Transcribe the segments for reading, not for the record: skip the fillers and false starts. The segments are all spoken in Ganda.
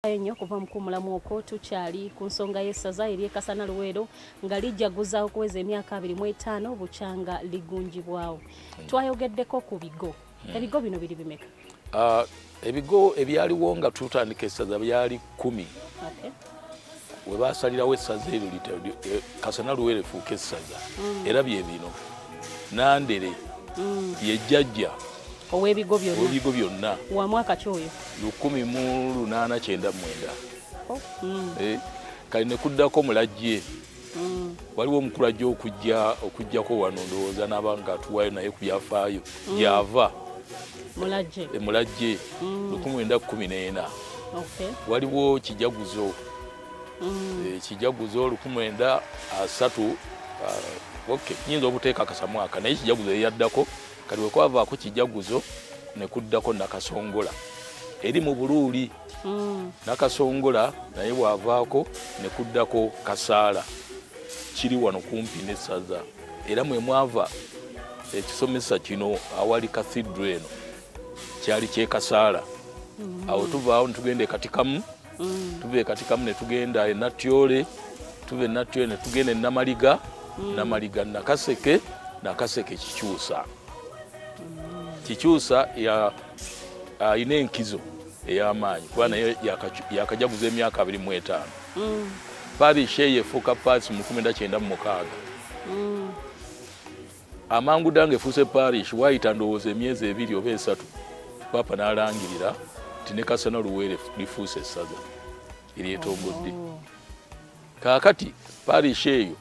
Nnyo kuva mu kuwummulamu okwo. Tukyali ku nsonga y'essaza ery'e Kasana Luweero nga lijjaguza okuweza emyaka 25 bukyanga ligunjibwawo. Twayogeddeko ku bigo. Ebigo bino biri bimeka? Ebigo ebyaliwo nga tutandika essaza byali 10. We basalirawo essaza eryo Kasana Luweero efuuka essaza, era bye bino: Nandere ye jjajja ow'ebigo byonna. Ow'ebigo byonna. Wa mwaka ki oyo? 1899. Kali ne kuddako Mulajje. Waliwo omukulu ajja okujjako wano, ndowooza n'aba nga atuwayo naye ku byafaayo gyava. Mulajje. Mulajje, 1914. Waliwo Kijaguzo. Kijaguzo 1930. Okay, nyinza obuteeka kasamwaka, naye Kijaguzo yeyaddako. Kati wekwavaako Kijaguzo ne kuddako Nakasongola eri mu Buluuli. Nakasongola naye bw'avaako ne kuddako Kasaala, kiri wano kumpi n'essaza, era mwe mwava ekisomesa kino awali cathedral eno, kyali kyekasaala. Awo tuvaawo ne tugenda e Katikamu. Tuva e Katikamu ne tugenda e Natyole. Tuva e Natyole ne tugenda e Namaliga. Namaliga Nakaseke, Nakaseke Kikyusa. Kikyusa ayina enkizo ey'amaanyi kuba naye yakajaguza emyaka 25. Parish eyo efuuka parish mu 1996. Amangu ddala ng'efuuse parish, waayita ndowooza emyezi 2 oba 3, Paapa n'alangirira nti ne Kasana Luweere lifuuse essaza eryetongodde. Kaakati parish eyo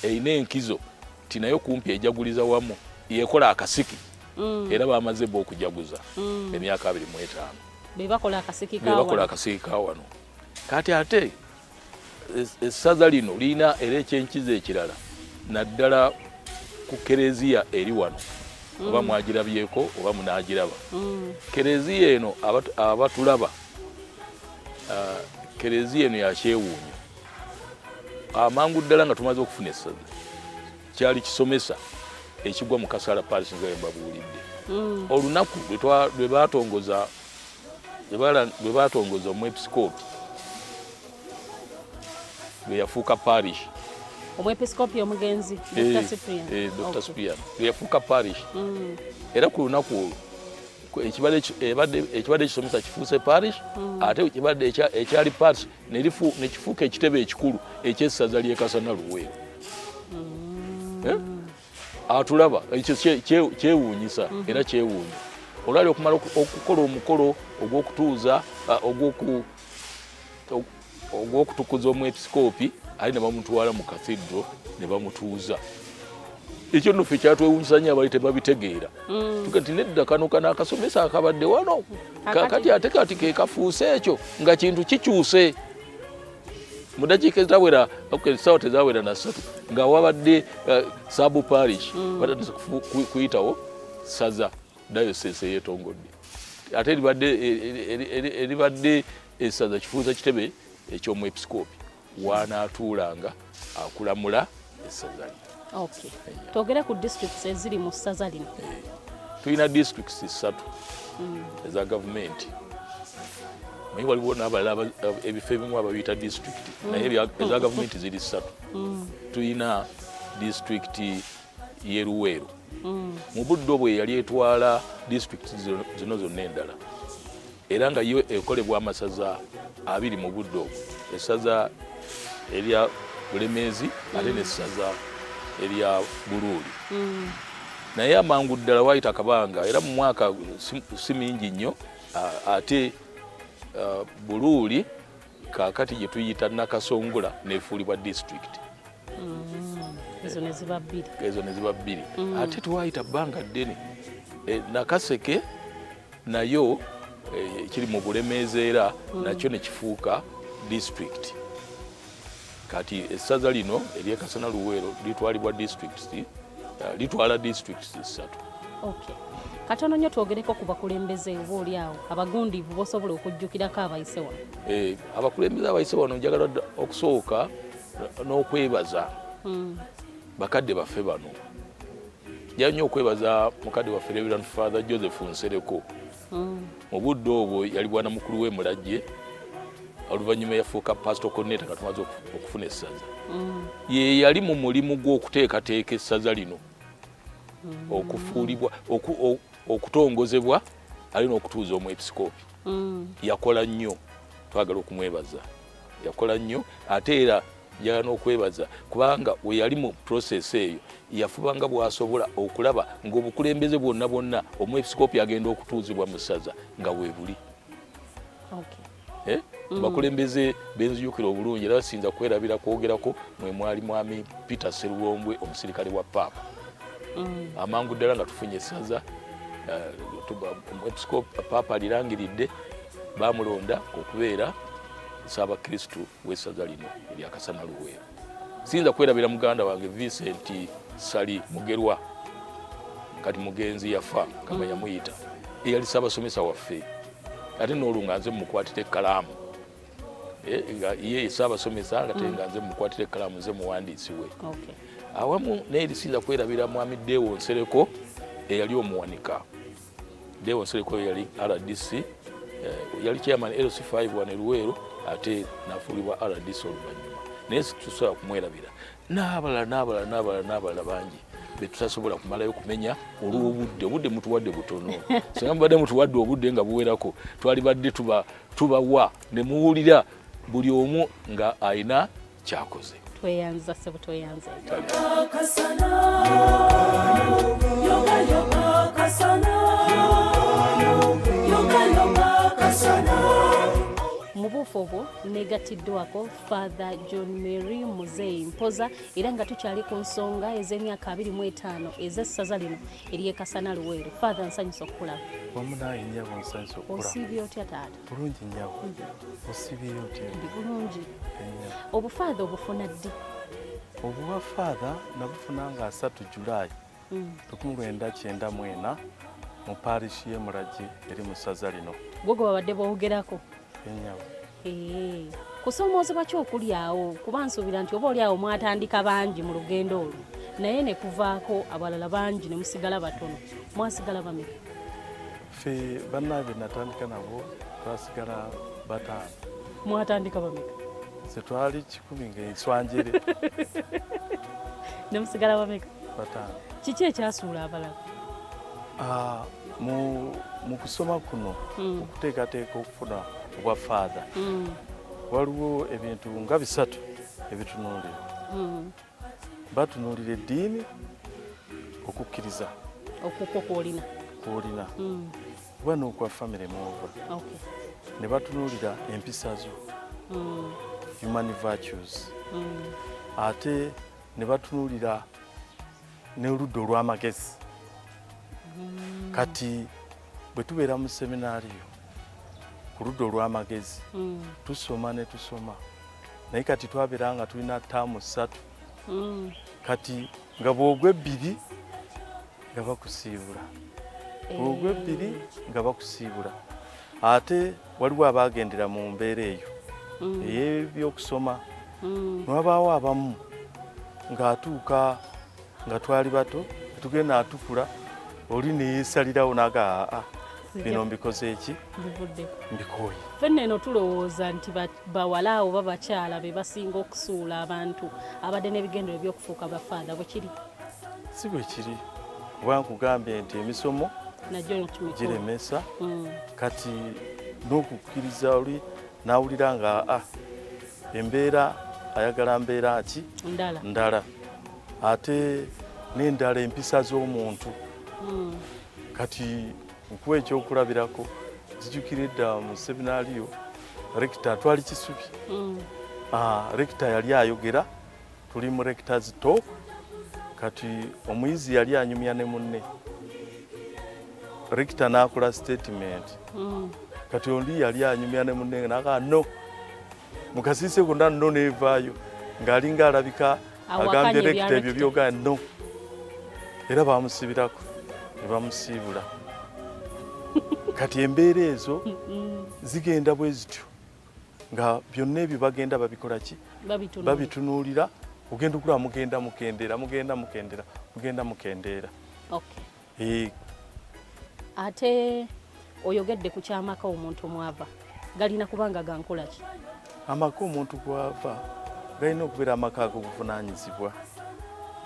erina enkizo nti nayo kumpi ejaguliza wamu, yekola akasiki. Era bamaze bo okujaguza emyaka 25. Be bakola akasiki be bakola ka wano. Akasiki ka wano. Kati ate essaza lino lirina era ekyenkizo ekirala, naddala ku kereziya eri wano, oba mwagirabyeko oba munaagiraba. Kereziya eno, abatulaba, kereziya eno yakyewuunyo. Amangu ddala nga tumaze okufuna essaza, kyali kisomesa ekigwa mu Kasala Parish nga mbabuulidde. Olunaku lwe batongoza omwepisikoopi lwe yafuuka parish. Omwepisikoopi omugenzi Dr. Cyprian. Dr. Cyprian, lwe yafuuka parish. Era ku lunaku olwo ekibadde ekisomesa kifuuse parish, ate ekibadde ekyali parish nekifuuka ekitebe ekikulu ekyessaza ly'e Kasana Luweero. Eh? Atulaba, ekyo kyewuunyisa era kyewuunya. Olwali okumala okukola omukolo ogw'okutuuza, ogw'okutukuza omwepisikoopi, ali ne bamutwala mu cathedral ne bamutuuza. Ekyo nno ffe kyatwewuunyisa nnyo, abali tebabitegeera. Tuga nti nedda, kano akasomesa akabadde wano kakati ate kati ke kafuuse ekyo, nga kintu kikyuse mu dakiika ezitawera, essaawa tezawera na 3, nga wabadde sub parish, batandise kuyitawo saza, diocese eyeetongodde. Ate eribadde essaza kifuuza kitebe eky'omwepisikoopi wanaatuulanga akulamula essaza lye. Okay. Twogere ku districts eziri mu ssaza lino. Tulina districts ssatu eza gavumenti. Manyi waliwo n'abalala ebifo ebimu ababiyita district, naye eza gavumenti ziri ssatu. Tulina disitulikiti y'e Luweero, mu budde obwo yali etwala disitulikiti zino zonna endala, era nga yo ekolebwa amasaza abiri mu budde obwo, essaza erya Bulemeezi ate n'essaza erya Buluuli. Naye amangu ddala waayita akabanga, era mu mwaka si mingi nnyo, ate Buluuli kaakati gye tuyita Nakasongola nefuulibwa disitulikiti. Ezo ne ziba bbiri. Ezo ne ziba bbiri. Ate twayita bbanga ddene, Nakaseke nayo kiri mu Bulemeezi, era nakyo ne kifuuka disitulikiti. Kati essaza lino ery'e Kasana Luweero litwalibwa disitulikiti, litwala disitulikiti ssatu. Okay. Katono nnyo twogereko ku bakulembeze oba oli awo abagundiivu bosobola okujjukirako abayise wano. Abakulembeze abayise wano, njagala okusooka n'okwebaza bakadde baffe bano. Njagala nnyo okwebaza mukadde waffe Reverend Father Joseph Nsereko. Mu budde obwo yali bwana mukulu we Mulajje. Oluvannyuma yafuuka pastor coordinator nga tumaze okufuna essaza. Ye yali mu mulimu gw'okuteekateeka essaza lino okufuulibwa, okutongozebwa, ali n'okutuuza omwepisikoopi. Yakola nnyo, twagala okumwebaza, yakola nnyo. Ate era njagala n'okwebaza kubanga we yali mu process eyo yafubanga bw'asobola okulaba ng'obukulembeze bwonna bwonna omwepisikoopi agenda okutuuzibwa mu ssaza nga weebuli. Bakulembeze benzijukira obulungi era basinza kwerabira kwogerako mwe mwali mwami Peter Seruwombwe, omusirikale wa Paapa. Amangu ddala nga tufunye essaza, omwepisikoopi Paapa alirangiridde, bamulonda okubeera Ssaabakristu w'essaza lino erya Kasana Luweero. Siyinza kwerabira muganda wange Vincent Sali Mugerwa, kati mugenzi yafa kama yamuyita, eyali ssaabasomesa waffe, ate n'olwo nga nze mukwatira ekkalaamu. Nga ye ssaabasomesa nga te nga nze mukwatira ekkalaamu, nze muwandiisi we. Awamu n'erisinza kwerabira mwami Deo Nsereko eyali omuwanika. Deo Nsereko yali RDC, yali chairman LC5 wano e Luweero, ate nafuulibwa RDC oluvannyuma, naye situsobola kumwerabira. N'abalala n'abalala n'abalala n'abalala bangi betutasobola kumalayo kumenya olw'obudde. Obudde mutuwadde butono. Singa mubadde mutuwadde obudde nga buwerako, twalibadde tubawa ne muwulira buli omu nga alina kyakoze. Tweyanza ssebo, tweyanze. Kasana, yoga yoga kasana, yoga yoga kasana. Mu buufu obwo negatiddwako Father John Mary Muzeyi Mpoza, era nga tukyali ku nsonga ez'emyaka 25 ez'essaza lino ery'e Kasana Luweero. Father, nsanyusa okukulaba. Wamu naawe nnyabo, nsanyusa okukulaba. Osiibye otya, taata? Bulungi nnyabo, osiibye otya? Ndi bulungi. Ennyabo. Obufaatha obufuna ddi? Obuba faatha nabufuna nga 3 Julayi 1994 mu parish y'e Mulagi eri mu ssaza lino. Gwe gwe babadde boogerako? Ennyabo. Kusoomoozebwa ki okuli awo? Kuba nsuubira nti oba oli awo mwatandika bangi mu lugendo olwo, naye ne kuvaako abalala bangi ne musigala batono. Mwasigala bameka? Ffe bannange natandika nabo twasigala 5. Mwatandika bameka? Ze twali 100 ng'enswanjere. Ne musigala bameka? 5. Kiki ekyasuula abalala? Ah, mu kusoma kuno, okuteekateeka okufuna obwa faatha, waliwo ebintu nga bisatu ebitunuulirwa. Batunuulira eddiini, okukkiriza okukwo kwolina. Kwolina oba n'okwa famire mwova. Ne batunuulira empisa zo, human virtues, ate ne batunuulira n'oludda olw'amagezi. Kati bwe tubeera mu seminaariyo ku ludda olw'amagezi, tusoma ne tusoma, naye kati twabeera nga tulina taamu 3. Kati nga bw'ogwa ebbiri nga bakusiibula, bw'ogwa ebbiri nga bakusiibula. Ate waliwo abagendera mu mbeera eyo ey'ebyokusoma, nwabaawo abamu ng'atuuka nga twali bato, tugenda atukula, oli neyeesalirawo naga, aa, bino mbikoze eki? Bivuddeko. Mbikooye. Ffenna eno tulowooza nti bawala oba bakyala be basinga okusuula abantu abadde n'ebigendero ebyokufuuka bafaatha. Bwe kiri? Si bwe kiri, kuba nkugambye nti emisomo nagyo kimikolo giremesa. Kati n'okukkiriza, oli n'awulira nga aa, embeera ayagala mbeera ki? Ndala. Ndala. Ate n'endala empisa z'omuntu. Kati nkuwa ekyokulabirako, nzijukira edda mu seminaariyo rekita, twali Kisubi. Ah, rekita yali ayogera, tuli mu rectors talk. Kati omuyizi yali anyumya ne munne, rekita n'akola statement. Kati oli yali anyumya ne munne naga no mukasiise konna no neevaayo ng'alinga alabika Awakanya agambye ebya rekita ebyo rector. Byogaa no, era bamusibirako ne bamusiibula. Kati embeera ezo zigenda bwe zityo, nga byonna ebyo bagenda babikola ki? Babitunuulira. Babitunuulira. Ogenda okulaba mugenda mukendeera, mugenda mukendeera, mugenda mukendeera. Ate oyogedde ku kyamaka omuntu mwava, galina kubanga gankola ki? Amaka omuntu gwava galina okubeera amaka ag'obuvunaanyizibwa,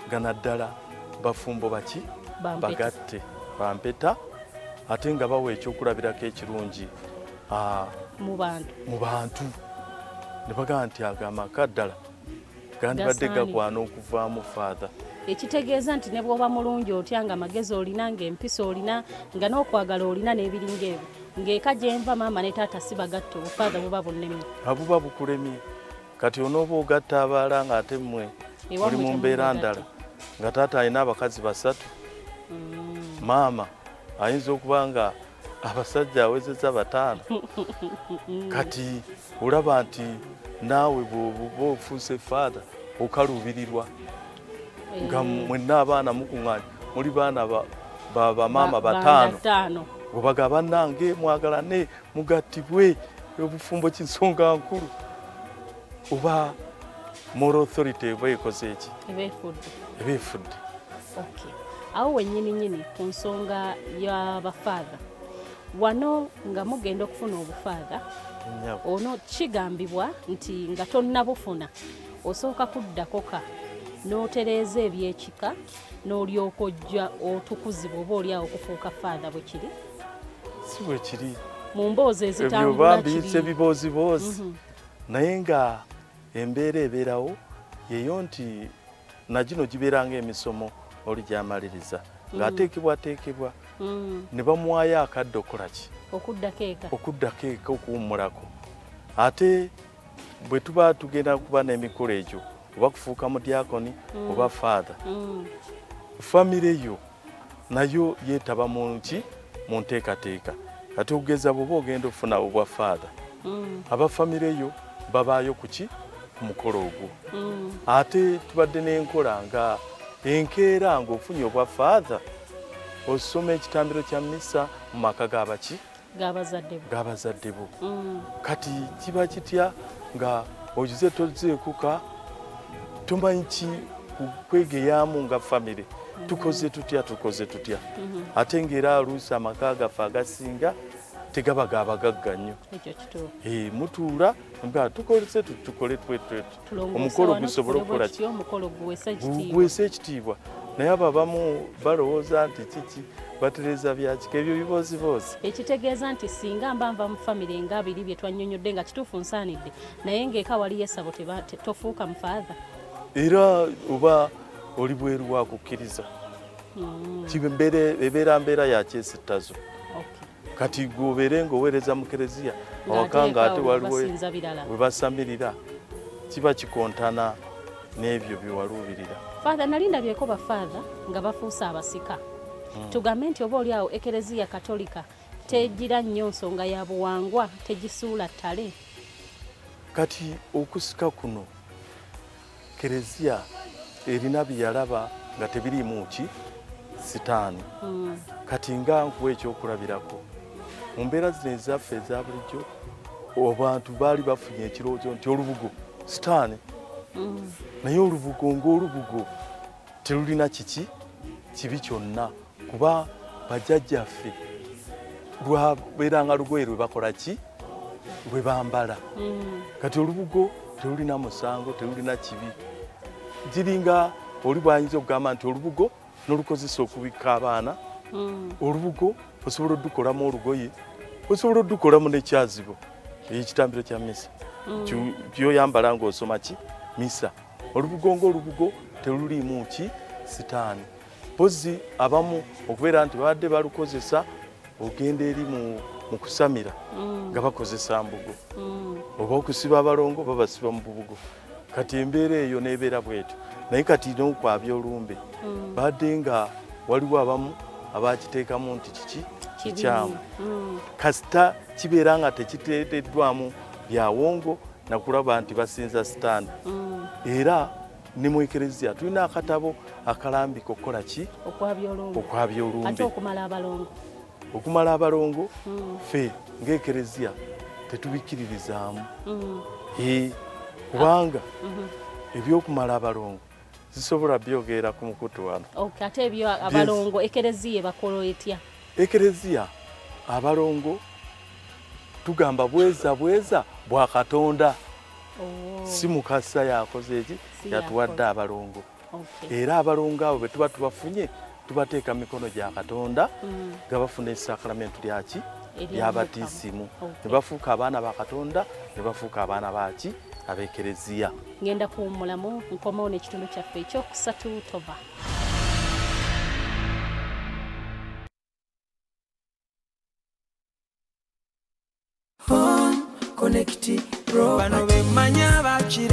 nga naddala bafumbo baki bagatte bampeta, ate nga bawa ekyokulabirako ekirungi mu bantu ne bagamba nti ago amaka ddala gandibadde gakwana okuvaamu Father. Ekitegeeza nti ne bw'oba mulungi otya, nga amagezi olina, ng'empisa olina, nga n'okwagala olina n'ebiringa ebyo, ng'eka gye nva maama ne taata si bagatte, obufaatha buba bunnemye. Abuba bukulemye. Kati onooba ogatta abaala ng'ate mmwe muli mu mbeera ndala, nga taata alina abakazi 3, maama ayinza okuba nga abasajja awezezza 5. Kati olaba nti naawe bw'oba ofuuse Father okaluubirirwa nga mwenna abaana mukuŋŋaanya, muli baana bamaama 5, obaga bannange mwagalane mugattibwe, obufumbo kinsonga nkulu. Oba moral authority eba ekoze eki? Eba efudde. Awo wennyini nnyini ku nsonga y'abafaatha, wano nga mugenda okufuna obufaatha, ono kigambibwa nti nga tonnabufuna osooka kuddakoka n'otereeza ebyekika n'olyoka ojja otukuzibwa oba oli awo okufuuka faatha. Bwe kiri? Si bwe kiri. Mu mboozi ezitambula kiri ebibooziboozi, naye nga embeera ebeerawo yeyo nti nagino gibeera ng'emisomo oli gy'amaliriza ng'ateekebwateekebwa ne bamuwaayo akadde okukola ki? Okuddako eka, okuwummulako. Ate bwe tuba tugenda kuba n'emikolo egyo, oba kufuuka mudyakoni oba Father, famire yo nayo yeetaba mu ki? Mu nteekateeka. Kati okugeza bw'oba ogenda okufuna obwa Father, aba famire yo babaayo ku ki? Ku mukolo ogwo. Ate tubadde n'enkola nga enkeera ng'ofunye obwa Father osoma ekitambiro kya misa mu maka g'abaki? G'abazadde bo. Kati kiba kitya nga ogize tozzeekuka, tomanyi ki kwegeyaamu nga famire, tukoze tutya, tukoze tutya? Ate ng'era oluusi amaka gaffe agasinga tegaba gabagagga nnyo. Mutuula tukolese tukole twetwe omukolo gusobole okukola ki? Guweesa ekitiibwa. Naye abo abamu balowooza nti kiki batereza byakika, ebyo bibooziboozi. Ekitegeeza nti singa mba nva mu famire nga biri bye twannyonnyodde nga kituufu nsaanidde, naye ng'eka waliyo essabo, tofuuka mufaatha. Era oba oli bweru wa kukkiriza, ebeera mbeera ya kyesittazo. Kati gwobeere ng'oweereza mu kereziya awaka ng'ate waliwo we basamirira, kiba kikontana n'ebyo byewaluubirira. Father, nali ndabyeko bafaatha nga bafuuse abasika. Tugambe nti oba oli awo Ekereziya Katolika tegira nnyo nsonga ya buwangwa, tegisuula ttale. Kati okusika kuno kereziya erina byeyalaba nga tebiriimu ki? Sitaani. Kati nga nkuwa ekyokulabirako, mu mbeera zino ezaffe eza bulijjo abantu baali bafunye ekirowoozo nti olubugo sitaani, naye olubugo ng'olubugo terulina kiki kibi kyonna, kuba bajjajjaffe lwabeeranga lugoye lwe bakola ki? Lwe bambala. Kati olubugo terulina musango, terulina kibi. Giringa oli bwayinza okugamba nti olubugo n'olukozesa okubikka abaana, olubugo osobola oddukolamu olugoye, osobola oddukolamu n'ekyazibo ekitambiro kya misa kyoyambala ng'osoma ki? Misa. Olubugo ng'olubugo teruliimu ki? Sitaani. Mpozi abamu okubeera nti babadde balukozesa ogenda eri mu kusamira nga bakozesa mbugo, oba okusiba abalongo babasiba mu bubugo. Kati embeera eyo n'ebeera bwetyo. Naye kati n'okwabya olumbe badde nga waliwo abamu abakiteekamu nti kiki? Kikyamu. Kasita kibeera nga tekiteereddwamu byawongo nakulaba nti basinza sitaani. Era ne mu ekereziya tulina akatabo akalambika okukola ki? Okwabya olumbe. Ate okumala abalongo. Okumala abalongo ffe ng'ekereziya tetubikkiririzaamu. Kubanga ebyokumala abalongo zisobola byogera ku mukutu wano. Ate ebyo abalongo ekereziya bakola etya? Ekereziya abalongo tugamba bweza bweza bwa Katonda. Oh, Si Mukasa yakoze eki, Si yatuwadde yakoze. abalongo. Okay. Era abalongo abo bwe tuba tubafunye, tubateeka mu mikono gya Katonda nga bafuna esakramentu lyaki? Erya Lya batisimu. Okay. Ne bafuuka abaana ba Katonda, ne bafuuka abaana baki? Ab'ekereziya. Ngenda kuwummulamu, nkomawo n'ekitundu kyaffe ekyokusatu. Tova. Home Connect. Bano bemanya bakira.